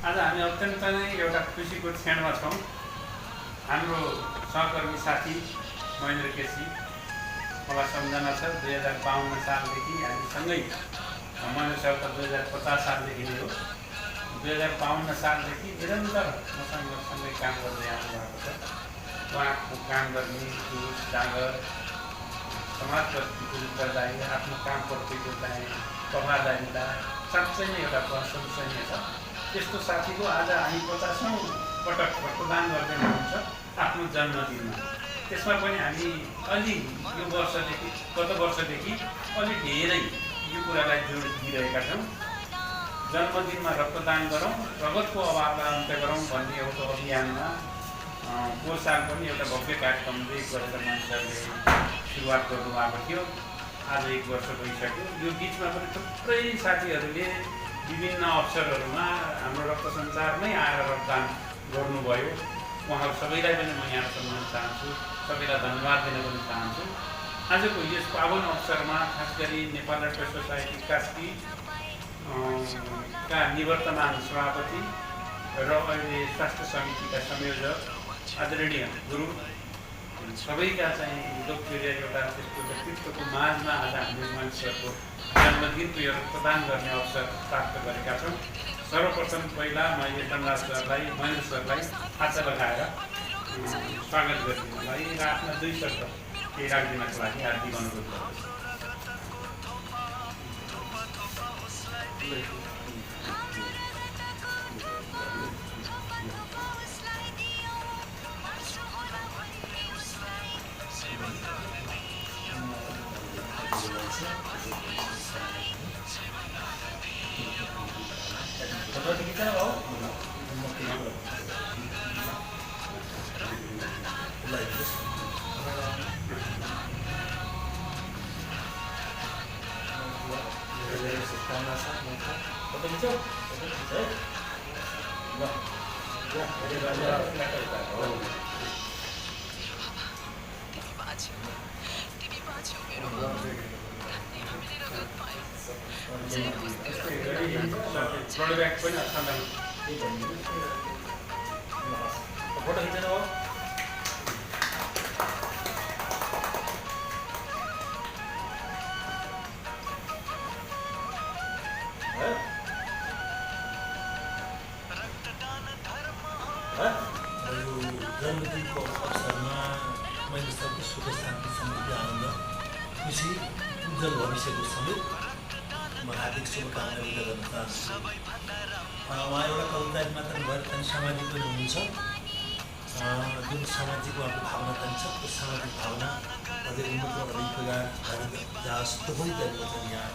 आज हामी अत्यन्त नै एउटा खुसीको क्षणमा छौँ। हाम्रो सहकर्मी साथी महेन्द्र केसी, मलाई सम्झना छ 2052 सालदेखि हामीसँगै, महेन्द्र सर त 2050 सालदेखि नै हो। 2052 सालदेखि निरन्तर मसँग सँगै काम गर्दै आउनुभएको छ। उहाँको काम गर्ने जुस जाँगर, समाजप्रतिको उत्तरदायी, आफ्नो कामप्रतिको चाहिँ वफादारीता साँच्चै नै एउटा प्रशंसनीय छ। त्यस्तो साथीको आज हामी 50औं पटक रक्तदान गर्दै हुनुहुन्छ आफ्नो जन्मदिनमा। त्यसमा पनि हामी अलि यो वर्षदेखि गत वर्षदेखि अलि धेरै यो कुरालाई जोड दिइरहेका छौँ। जन्मदिनमा रक्तदान गरौँ, रगतको अभावलाई अन्त्य गरौँ भन्ने एउटा अभियानमा पोहोर साल पनि एउटा भव्य कार्यक्रम गरेर मानिसहरूले सुरुवात गर्नुभएको थियो। आज 1 वर्ष भइसक्यो। यो बिचमा पनि थुप्रै साथीहरूले विभिन्न अवसरहरूमा हाम्रो रक्त सञ्चारमै आएर रक्तदान गर्नुभयो। उहाँहरू सबैलाई पनि म यहाँ सम्मान चाहन्छु, सबैलाई धन्यवाद दिन पनि चाहन्छु। आजको यस पावन अवसरमा खास गरी Nepal red cross society Kaski का निवर्तमान सभापति र अहिले स्वास्थ्य समितिका संयोजक आदरणीय गुरु सबैका चाहिँ लोकप्रिय एउटा त्यस्तो व्यक्तित्वको माझमा आज हामीले मानिसहरूको जन्मदिनको यो रक्तदान गर्ने अवसर प्राप्त गरेका छौँ। सर्वप्रथम पहिला मैले धनराज सरलाई, महेन्द्र सरलाई हात लगाएर स्वागत गरिदिनुलाई र आफ्ना 2 शब्द केही राखिदिनको लागि हार्दिक अनुरोध गर्दछु। फोटो खिच्नु हो। जन्मदिनको अवसरमा मैले सबको सुख शान्ति समृद्धि आनन्द खुसी उज्जवल भविष्यको समेत म हार्दिक शुभकामना व्यक्त गर्न चाहन्छु। उहाँ एउटा कविताले मात्र भएर पनि सामाजिक पनि हुनुहुन्छ। जुन सामाजिक उहाँको भावना पनि छ, त्यो सामाजिक भावना अझै उन्नत अधिक प्रकार भएर जाओस्, त्यो पनि तरिका चाहिँ यहाँ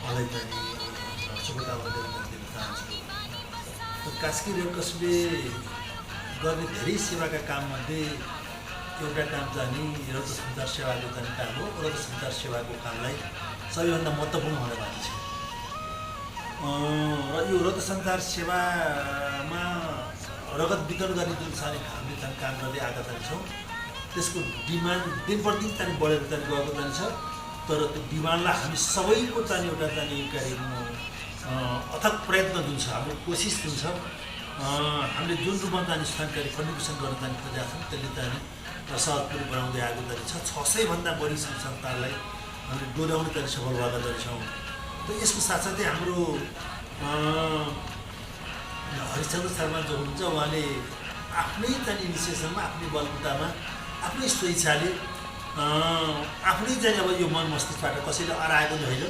उहाँलाई पनि शुभकामना दिन चाहन्छु। कास्की रेड क्रसले गर्ने धेरै सेवाका काममध्ये एउटा काम चाहिँ रक्त सञ्चार सेवाको चाहिँ काम हो। रक्त सञ्चार सेवाको कामलाई सबैभन्दा महत्त्वपूर्ण हुन जान्छ र यो रक्त सञ्चार सेवामा रगत वितरण गर्ने जुन चाहिँ हामीले चाहिँ काम गर्दै आएका छौँ, त्यसको डिमान्ड दिन प्रतिदिन चाहिँ बढेर चाहिँ गएको जान्छ। तर त्यो डिमान्डलाई हामी सबैको चाहिँ एउटा चाहिँ अथक प्रयत्न जुन छ, हाम्रो कोसिस जुन छ, हामीले जुन रूपमा चाहिँ स्थानकारी कन्ट्रिब्युसन गर्न जाने खोजेका छौँ, त्यसले चाहिँ सहजपूर्ण बनाउँदै आएको जान्छ। 600 भन्दा बढी संस्थाहरूलाई हामीले डोर्याउन चाहिँ सफल भएका जान्छौँ। त यसको साथसाथै हाम्रो हरिश्चन्द्र शर्मा जो हुनुहुन्छ, उहाँले आफ्नै चाहिँ इनिसिएसनमा, आफ्नै बलबुतामा, आफ्नै स्वेच्छाले, आफ्नै चाहिँ अब यो मन मस्तिष्कबाट कसैले अराएको पनि होइन,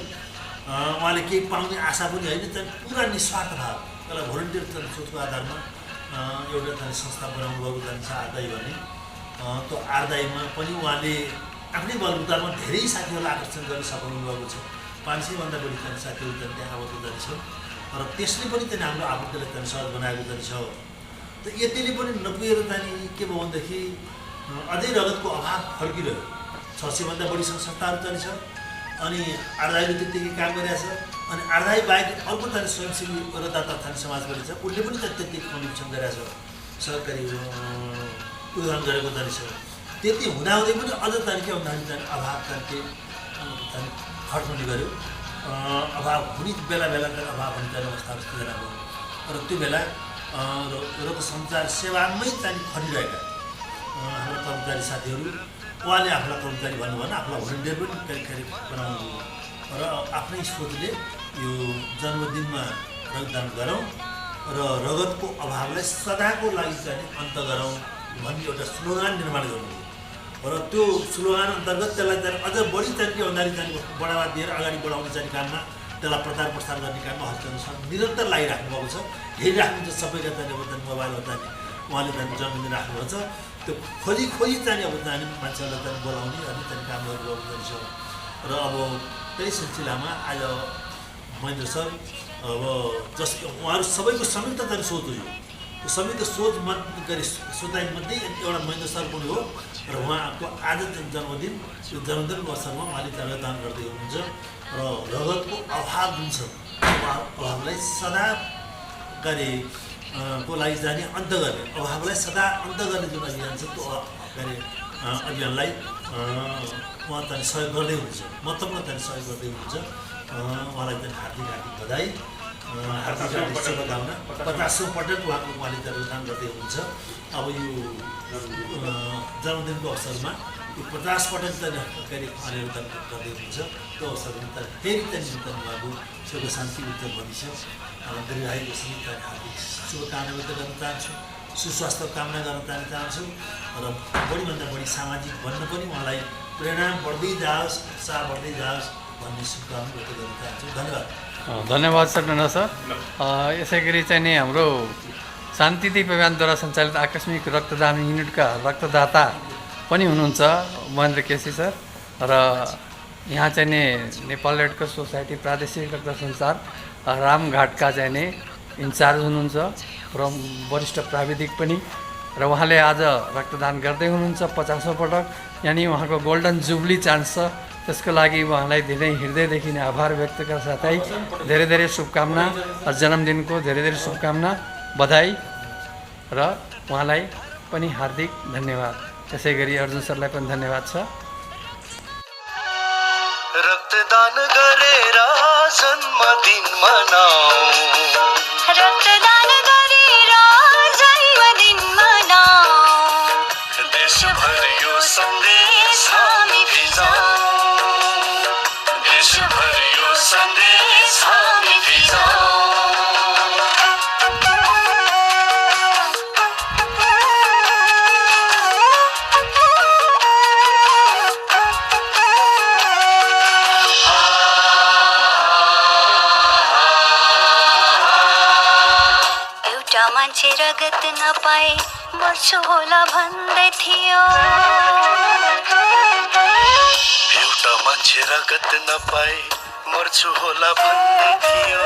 उहाँले केही पाउने आशा पनि होइन, चाहिँ पुरा निस्वार्थ भाव एउटा भोलिन्टियर सोचको आधारमा एउटा चाहिँ संस्था बनाउनु भएको जान्छ आरदाई भन्ने। त्यो आरदाईमा पनि उहाँले आफ्नै बलबुतामा धेरै साथीहरूलाई आकर्षण गर्न सफल हुनुभएको छ। 500 भन्दा बढी चाहिँ साथीहरू चाहिँ त्यहाँ आबद्ध जान्छ र त्यसले पनि चाहिँ हाम्रो आबद्धलाई चाहिँ सहज बनाएको जान्छ। त यतिले पनि नपुगेर चाहिँ के भयो भनेदेखि अझै रगतको अभाव फर्किरह्यो। 600 भन्दा बढी संस्थाहरू चाहिँ छ। अनि आरदाईले त्यतिकै काम गरिरहेको छ। अनि आरदाई बाहेक अर्को चाहिँ स्वयंसेवी र दाता थानी समाज पनि छ, उसले पनि चाहिँ त्यति कन्ट्रिब्युसन गरिरहेको छ, सरकारी योगदान गरेको जान्छ। त्यति हुँदाहुँदै पनि अझ चाहिँ के भन्दाखेरि चाहिँ अभाव चाहिँ खट्नु गर्यो। अभाव हुने बेला बेला अभाव हुने अवस्था जस्तो हो। र त्यो बेला र सञ्चार सेवामै चाहिँ खटिरहेका हाम्रा कर्मचारी साथीहरू उहाँले आफूलाई कर्मचारी भन्नु भएन आफूलाई भलिन्टियर पनि करिब बनाउनु र आफ्नै सोचले यो जन्मदिनमा रक्तदान गरौँ र रगतको अभावलाई सदाको लागि चाहिँ अन्त गरौँ भन्ने एउटा स्लोगान निर्माण गर्नुभयो र त्यो स्लोगान अन्तर्गत त्यसलाई चाहिँ अझ बढी चाहिँ के भन्दाखेरि चाहिँ बढावा दिएर अगाडि बढाउने चाहिँ काममा त्यसलाई प्रचार प्रसार गर्ने काममा हस्तान्तरण निरन्तर लागिराख्नु भएको छ हेरिराख्नुहुन्छ सबैका चाहिँ अब चाहिँ मोबाइलमा चाहिँ उहाँले चाहिँ जन्मदिन राख्नुभएको छ त्यो खोजी चाहिँ अब चाहिँ मान्छेहरूलाई चाहिँ बोलाउने अनि चाहिँ कामहरू गर्नुपर्छ र अब त्यही सिलसिलामा आज महेन्द्र सर अब जस्तो उहाँहरू सबैको संयुक्त चाहिँ सोच हो यो संयुक्त सोच सोचाइमध्ये एउटा महेन्द्र सर पनि हो र उहाँको आज जन्मदिन यो जन्मदिनको अवसरमा उहाँले रक्तदान गर्दै हुनुहुन्छ र रगतको अभाव जुन छ अभावलाई सदा को लागि जाने अन्त गर्ने अभावलाई सदा अन्त गर्ने जुन अभियान छ त्यो अभियानलाई उहाँ चाहिँ सहयोग गर्दै हुनुहुन्छ महत्त्वपूर्ण चाहिँ सहयोग गर्दै हुनुहुन्छ उहाँलाई चाहिँ हार्दिक बधाई हार्दिक शुभकामना 50औं पटक उहाँले रक्तदान गर्दै हुनुहुन्छ अब यो जन्मदिनको अवसरमा यो 50 पटक चाहिँ उहाँले रक्तदान गर्दै हुनुहुन्छ त्यो अवसरमा त फेरि चाहिँ उहाँको सुख शान्ति उज्जवल भविष्य दीर्घायुको सहित हार्दिक शुभकामना व्यक्त गर्न चाहन्छु सुस्वास्थ्य कामना गर्न चाहन्छु र बढीभन्दा बढी सामाजिक भन्न पनि उहाँलाई प्रेरणा बढ्दै जाओस् उत्साह बढ्दै जाओस् भन्ने शुभकामना व्यक्त गर्न चाहन्छु धन्यवाद धन्यवाद सर नन्द सर यसै गरी चाहिँ नि हाम्रो शान्तिदीप अभियानद्वारा सञ्चालित आकस्मिक रक्तदान युनिटका रक्तदाता पनि हुनुहुन्छ महेन्द्र केसी सर र यहाँ चाहिँ नि नेपाल रेड क्रस सोसाइटी प्रादेशिक रक्त संसार रामघाटका चाहिँ नि इन्चार्ज हुनुहुन्छ र वरिष्ठ प्राविधिक पनि र उहाँले आज रक्तदान गर्दै हुनुहुन्छ 50औं पटक यानि उहाँको गोल्डन जुब्ली चान्स छ त्यसको लागि उहाँलाई धेरै हृदयदेखि नै आभार व्यक्त गर्न साथै धेरै धेरै शुभकामना जन्मदिनको धेरै धेरै शुभकामना बधाई र उहाँलाई पनि हार्दिक धन्यवाद त्यसै गरी अर्जुन सरलाई पनि धन्यवाद छ रक्तदान गरेर जन्मदिन मनाऊ रक्तदान गरेर जन्मदिन मनाऊ देशभर यो सन्देश हामी भिजाऊ देशभर यो सन्देश हामी भिजाऊ मान्छे रगत नपाए मर्छु होला भन्दै थियो एउटा मान्छे रगत नपाए मर्छु होला भन्दै थियो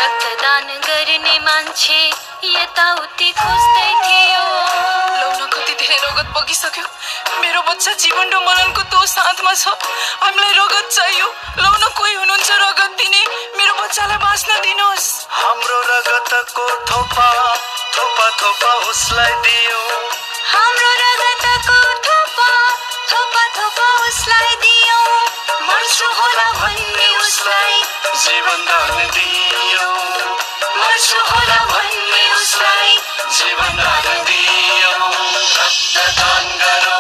रक्तदान गर्ने मान्छे यताउति खोज्दै थियो लौन कति धेरै रगत बगिसक्यो मेरो बच्चा जीवन र मरणको तो साथमा छ हामीलाई रगत चाहियो लौन कोही हुनुहुन्छ रगत दिने मेरो बच्चालाई बाँच्न दिनुहोस् हाम्रो रगतको थोपा थोपा थोपा उसलाई दियो हाम्रो रगतको थोपा थोपा थोपा उसलाई दियो मर्छु होला भन्ने उसलाई जीवन दान दियो मर्छु होला भन्ने उसलाई जीवन दान दियो रक्तदान गरौँ